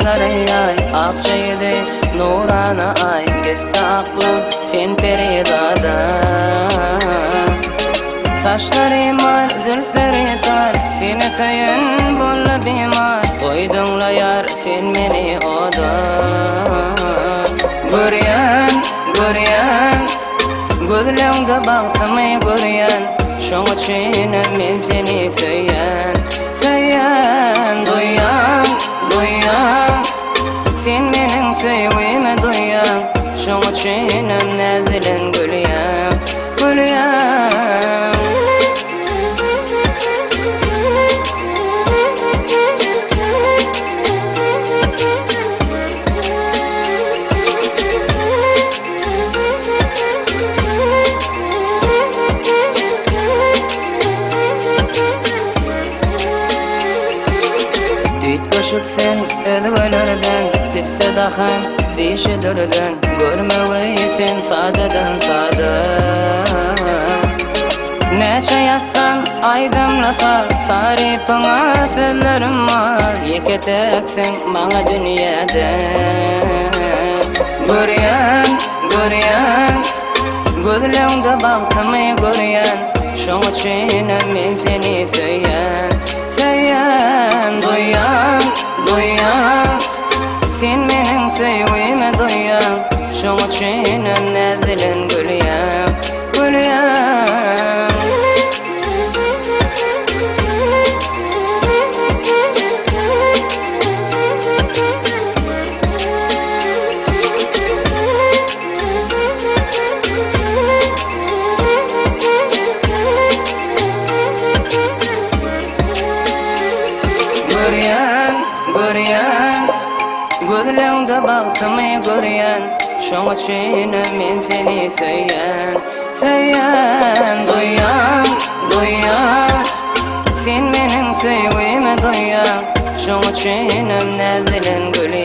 Gaşlary ýaý, akja ýüzi, nurana aý, Gitdi aklym sen perizada. Saçlary mar, zülpleri tar, Seni söýen boldy bimar, Goýduňla ýar sen meni oda. Görýän, görýän, Gözleňde bagtymy görýän, Şoň üçinem men seni söýýän, Söýýän, duýýan, duýýan, Sen meniň söýgimi duýýaň, Şoň üçinem näz bilen gülýän, Gülýän. Üýtgeşik sen özgelerden, Pisse dahan dişi dürden, Görmegeý sen sadadan sada. Näçe ýazsam, aýdymlasa, Tarypyňa sözlerim az, Ýeke täkseň maňa dünýäde. Görýän, görýän, Gözleňde bagtymy görýän, Şoň üçinem men seni söýýän, Söýýän, duýýan, duýýan, Sen meniň söýgimi duýýaň, Şoň üçinem näz bilen gülýän, Gülýän. Görýän, görýän, gözleňde bagtymy görýän, Şoň üçinem men seni söýýän, söýýän, Duýýan, duýýan, sen meniň söýgimi duýýaň, Şoň üçinem näz bilen gülýän.